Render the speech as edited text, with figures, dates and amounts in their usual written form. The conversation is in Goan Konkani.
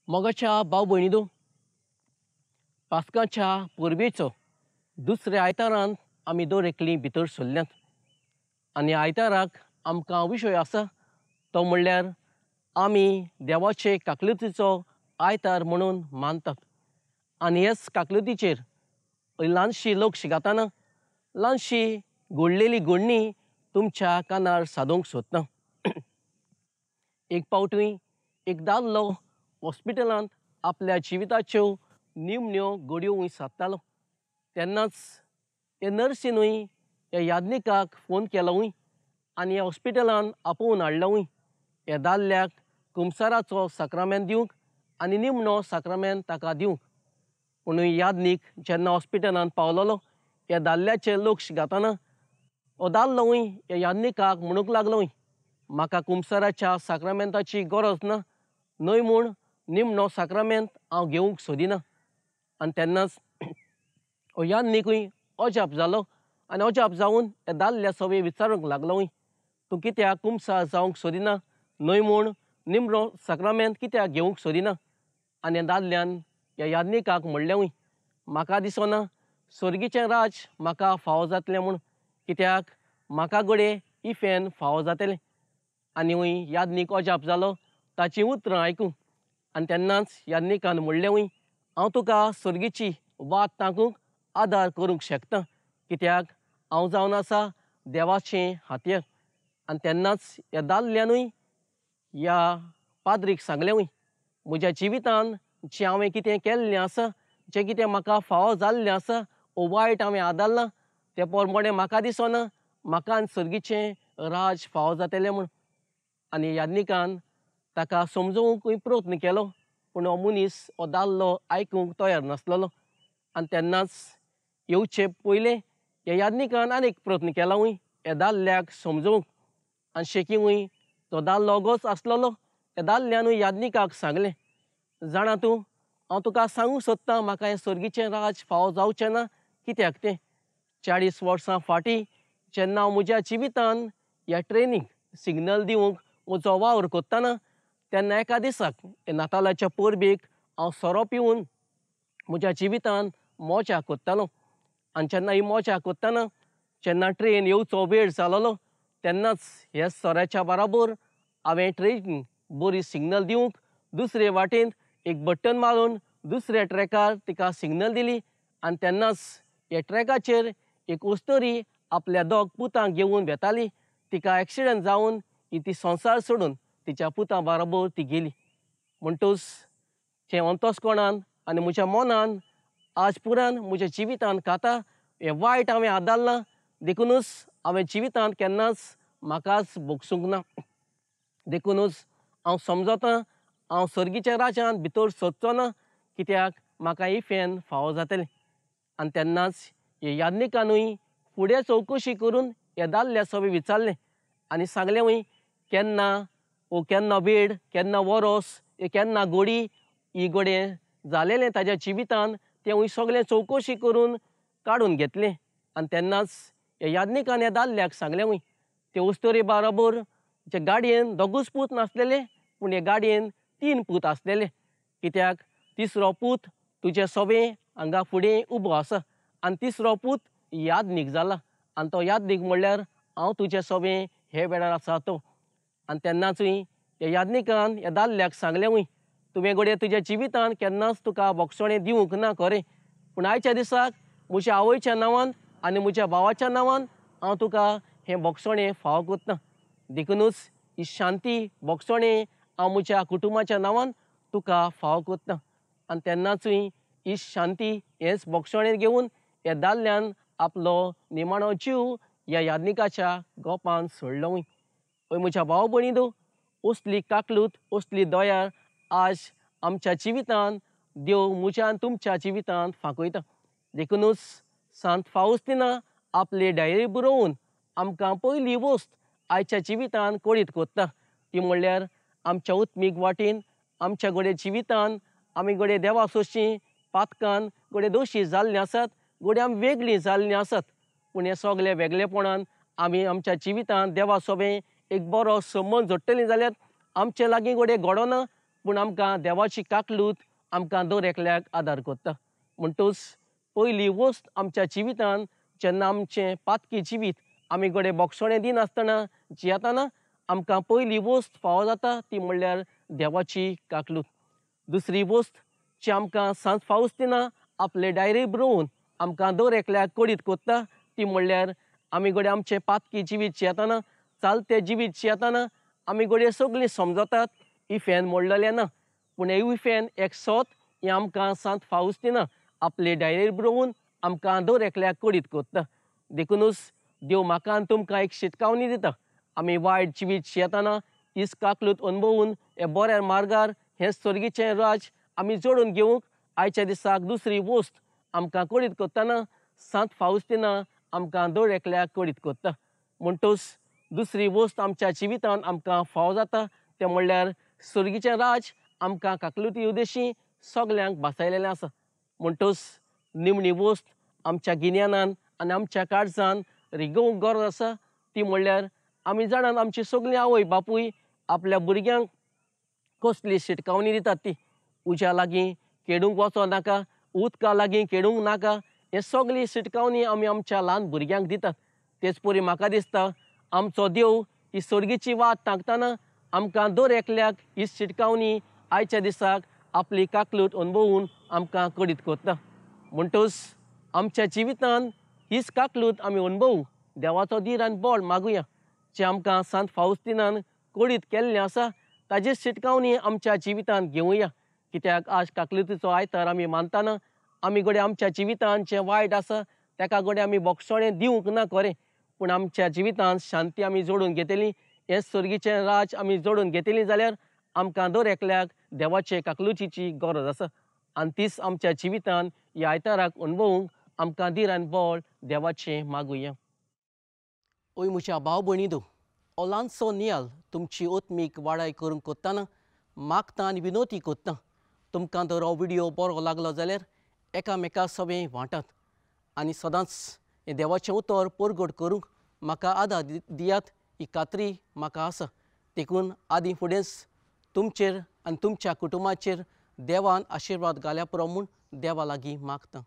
मोगाच्या भाव भयणींनो, पास्काच्या परबेचो दुसऱ्या आयतारान आमी दर एकलीं भितर सरल्यात आनी आयताराक आमकां विशय आसा तो म्हणल्यार आमी देवाचे काकलुतीचो आयतार म्हणून मानतात. आनी हेच काकलुतीचेर ल्हानशी लोक शिकातना ल्हानशी घडलेली घडणी तुमच्या कानार सादोवंक सोदता. एक पावटी एक दादलो हॉस्पिटलांत आपल्या जिविताच्यो निमण्यो घडयो सादतालो. तेन्नाच हे नर्सीनूय ह्या याज्ञिकाक फोन केलोय आनी ह्या हॉस्पिटलान आपोवन हाडलोय ह्या दादल्याक कुमसाराचो साक्रामेंत दिवंक आनी निमणो साक्रामेंत ताका दिवंक. पूण याज्ञीक जेन्ना हॉस्पिटलांत पावलोलो ह्या दादल्याचें लक्ष घातना हो दादलोय ह्या याज्ञिकाक म्हणूंक लागलोय, म्हाका कुमसाराच्या साक्रामेंताची गरज ना, न्हय म्हूण निमणो साक्रामेंत हांव घेवंक सोदिना. आनी तेन्नाच हो याज्ञिकूय अजाप जालो आनी अजाप जावन ह्या दादल्या सवे विचारूंक लागलोय, तूं कित्याक कुमसार जावंक सोदिना, न्हय म्हूण निमणो साक्रामेंत कित्याक घेवंक सोदिना? आनी ह्या दादल्यान ह्या याज्ञिकाक म्हणलेंय, म्हाका दिसना सर्गीचें राज म्हाका फावो जातलें म्हूण, कित्याक म्हाका घडये इफेन फावो जातलें. आनी याज्ञीक अजाप जालो ताचीं उतरां आयकूंक. आनी तेन्नाच याज्ञिकान म्हणलेंय, हांव तुका सर्गीची वाट ताकूंक आदार करूंक शकता, कित्याक हांव जावन आसा देवाचें हातयार. आनी तेन्नाच ह्या दादल्यानूय ह्या पाद्रीक सांगलेंय, म्हज्या जिवितान जें हांवें कितें केल्लें आसा, जें कितें म्हाका फावो जाल्लें आसा वो वायट हांवें आदारलां, तें प्रमाणें म्हाका दिसना म्हाका आनी सर्गीचें राज फावो जातलें म्हूण. आनी याज्ञिकान ताका समजोवंकूय प्रयत्न केलो, पूण हो मनीस हो दादलो आयकूंक तयार नासलेलो. आनी तेन्नाच येवचे पयलें ह्या याज्ञिकान आनी एक प्रयत्न केलोय ह्या दादल्याक समजोवंक. आनी शेकीवूय तो दादलो ओगोच आसलेलो. ह्या दादल्यानूय याज्ञिकाक सांगलें, जाणा तूं, हांव तुका सांगूंक सोदतां म्हाका हें सर्गीचें राज फावो जावचें ना, कित्याक तें 40 वर्सां फाटीं जेन्ना हांव म्हज्या जिवितान ह्या ट्रेनीक सिग्नल दिवंक म्हजो वावर करतना तेन्ना एका दिसाक नातालाच्या परबेक हांव सोरो पिवन म्हज्या जिवितान मजा करतालो. आनी जेन्ना ही मजा करतना जेन्ना ट्रेन येवचो वेळ जालोलो तेन्नाच ह्या सोऱ्याच्या बराबर हांवें ट्रेन बरी सिग्नल दिवंक दुसरे वाटेन एक बटन मारून दुसऱ्या ट्रॅकार तिका सिग्नल दिली. आनी तेन्नाच ह्या ट्रॅकाचेर एक अस्तुरी आपल्या दोग पुतांक घेवन वेताली. तिका एक्सिडंट जावन ही ती संवसार सोडून तिच्या पुतां बराबर ती गेली. म्हणटूच जें अंतस्कोणान आनी म्हज्या मनान आज पुरान म्हज्या जिवितान खाता हें वायट हांवें आदारलां, देखुनूच हांवें जिवितांत केन्नाच म्हाकाच भोगसूंक ना. देखुनूच हांव समजतां हांव सर्गीच्या राज्यांत भितर सोदचो ना, कित्याक म्हाका इफेन फावो जातलें. आनी तेन्नाच ह्या याज्ञिकानूय फुडें चवकशी करून ह्या दादल्या सवे विचारलें आनी सांगलेंय, केन्ना ओ केन्ना वेळ, केन्ना वरोस, केन्ना गोडी ही गोडे जालेलें ताज्या जिवितान तेंवूय सगळें चवकशी करून काडून घेतलें. आनी तेन्नाच ह्या याज्ञिकान ह्या दादल्याक सांगलेंय, ते अस्तुरे बराबर जे गाडयेन दोगूच पूत नासलेले, पूण हे गाडयेन 3 पूत आसलेले, कित्याक तिसरो पूत तुजे सोबे हांगा फुडें उबो आसा आनी तिसरो पूत याज्ञीक जाला आनी तो याज्ञीक म्हणल्यार हांव तुजे सोबे हे वेळार आसा तो. आनी तेन्नाचूय ह्या याज्ञिकान ह्या दादल्याक सांगलेंय, तुवें घडये तुज्या जिवितान केन्नाच तुका भोगसणें दिवंक ना खरें, पूण आयच्या दिसाक म्हज्या आवयच्या नांवान आनी म्हज्या भावाच्या नांवान हांव तुका हें भोगसणें फावो करता, देखुनूच ही शांती भोगसणें हांव म्हज्या कुटुंबाच्या नांवान तुका फावो करता. आनी तेन्नाचूय ही शांती हेंच भोगसणें घेवन ह्या दादल्यान आपलो निमाणो जीव ह्या याज्ञिकाच्या गोपान सोडलोय. हय म्हज्या भाव भयणींनो, असली काकलूत असली दया आज आमच्या जिवितान देव म्हज्या आनी तुमच्या जिवितान फांकयता. देखुनूच सांत फावस्तिना आपली डायरी बरोवन आमकां पयली वस्त आयच्या जिवितान कळीत करता, ती म्हणल्यार आमच्या उत्मीक वाटेन आमच्या घडये जिवितान आमी घडये देवा सोशी पातकान घडये दोशी जाल्लीं आसात, घडये आमी वेगळीं जाल्लीं आसात, पूण हे सगळे वेगळेपणान आमी आमच्या जिवितान देवा सोबें एक बरो संबंद जोडटलीं जाल्यार आमचे लागीं घडये घडोना, पूण आमकां देवाची काकलूत आमकां दर एकल्याक आदार करता. म्हणटूच पयली वस्त आमच्या जिवितान जेन्ना आमचें पातकी जिवीत आमी घडये बोगसणें दिनासतना जियेतना आमकां पयली वस्त फावो जाता ती म्हणल्यार देवाची काकलूत. दुसरी वस्त जी आमकां सांत फावस्तिना आपले डायरी बरोवन आमकां दर एकल्याक कडीत करता ती म्हणल्यार आमी घडये आमचें पातकी जिवीत जियेतना, चालतें जिवीत जियेतना आमी घडये सगळीं समजतात इफेन मोडलेलें ना, पूण हें इफेन एक सोत हें आमकां सांत फावस्तिना आपले डायरेर बरोवन आमकां दर एकल्याक कडीत करता. देखुनूच देव म्हाका आनी तुमकां एक शिटकावणी दिता, आमी वायट जिवीत जियेतना हीच काकलूत अणभवून हे बऱ्या मार्गार हें सर्गीचें राज आमी जोडून घेवंक आयच्या दिसाक दुसरी वस्त आमकां कडीत करतना सांत फावस्तिना आमकां दर एकल्याक कडीत करता. म्हणटूच दुसरी वस्त आमच्या जिवितान आमकां फावो जाता तें म्हणल्यार सर्गीचें राज आमकां काकलुती उदेशी सगल्यांक भासायलेलें आसा. म्हणटूच निमणी वस्त आमच्या गिन्यानान आनी आमच्या काळजान रिगोवंक गरज आसा ती म्हणल्यार आमी जाणान आमची सगळीं आवय बापूय आपल्या भुरग्यांक कसली शिटकावणी दितात ती उज्या लागीं खेडूंक वचो नाका, उदका लागीं खेडूंक नाका, हे सगळी शिटकावणी आमी आमच्या ल्हान भुरग्यांक दितात. तेच परी म्हाका दिसता आमचो देव ही सर्गीची वाट तांकतना आमकां दर एकल्याक ही शिटकावणी आयच्या दिसाक आपली काकलूट अणभवून आमकां कडीत करता. म्हणटूच आमच्या जिवितान हीच काकलूट आमी अणभवू देवाचो धीर आनी बळ मागुया, जें आमकां सांत फावस्तिनान कडीत केल्लें आसा ताजी शिटकावणी आमच्या जिवितान घेवया. कित्याक आज काकलुतीचो आयतार आमी मानतना आमी घडये आमच्या जिवितान जें वायट आसा ताका घडये आमी बोगसणें दिवंक ना खरें, पूण आमच्या जिवितान शांती आमी जोडून घेतली, हें सर्गीचें राज आमी जोडून घेतली जाल्यार आमकां दर एकल्याक देवाचे काकलुतीची गरज आसा आनी तीच आमच्या जिवितान ह्या आयताराक अणभवूंक आमकां धीर आनी बळ देवाचें मागुया. ओय म्हज्या भाव भयणी दो, हो ल्हानसो नियाल तुमची ओतमीक वाडाय करूंक करतना मागता आनी विनोती करता. तुमकां जर हो विडियो बरो लागलो जाल्यार एकामेका सवें वांटात आनी सदांच हें देवाचें उतर परगट करूंक म्हाका आदार दियात ही खात्री म्हाका आसा. देखून आदीं फुडेंच तुमचेर आनी तुमच्या कुटुंबाचेर देवान आशिर्वाद घाल्या पुरो म्हूण देवा लागीं मागता.